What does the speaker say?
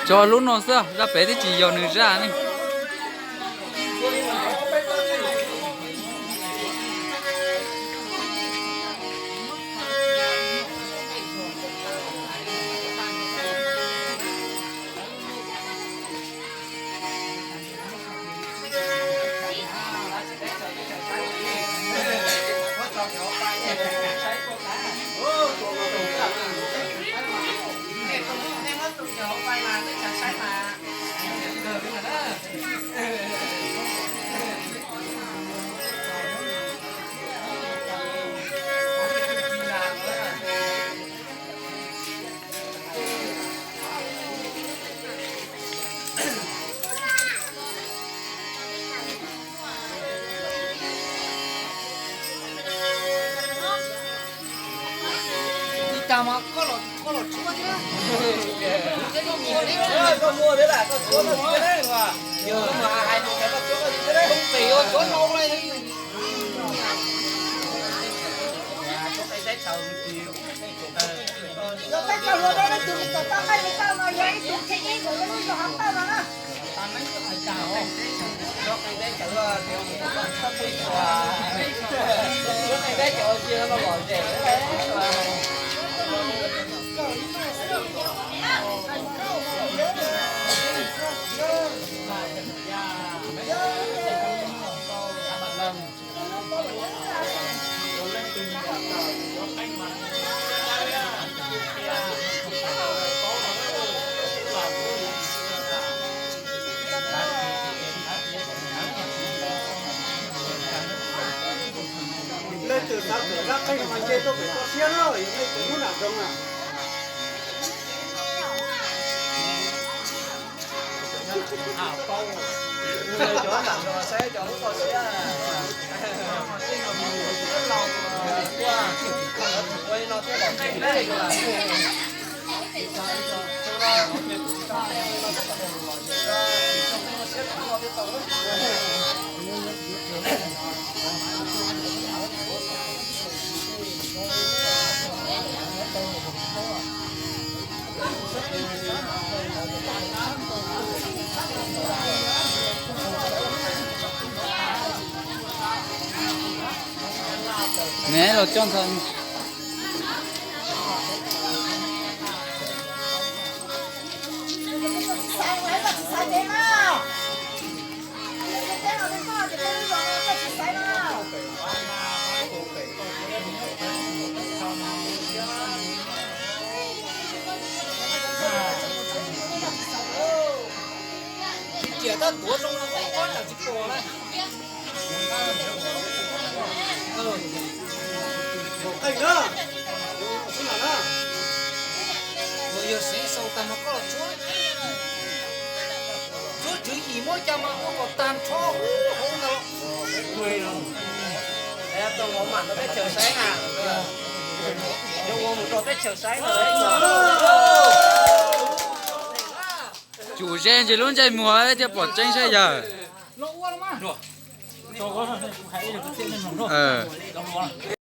Tso lub no xwb, zaj pem twb tsis yog nws zaj ne. Ib tag mas koj los, koj los tsuab thiab. Koj muaj thiab las, koj tsuab koj txiv thiab na. Yog mas hais tus koj tsuab koj txiv thiab na. Koob pem yuav tsuab no li. Yog peb cov hluas no leej twg tsis tau qaij li tau no yog ib tug thib ib nkaus lub zog hauv tawj no na. Leej twg xav kawm zaj qeej mas nce tuaj pem toj siab na, yog leej twg hnub nram zoov na. Ne los coj ntxhais. Tsis riam tab tuav zoo no koj tsam tsis pom na. Yog siv sau tag mas koj los tsuab, tsuab tswv yim muab cas mas ua kom tag nrho hauv ntawd. Tau ua mam rau teb chaws saib na, ua mus rau teb chaws saib na. Tsum ze ntsis lub ntsej muag thiaj pom tseeb saib yawg.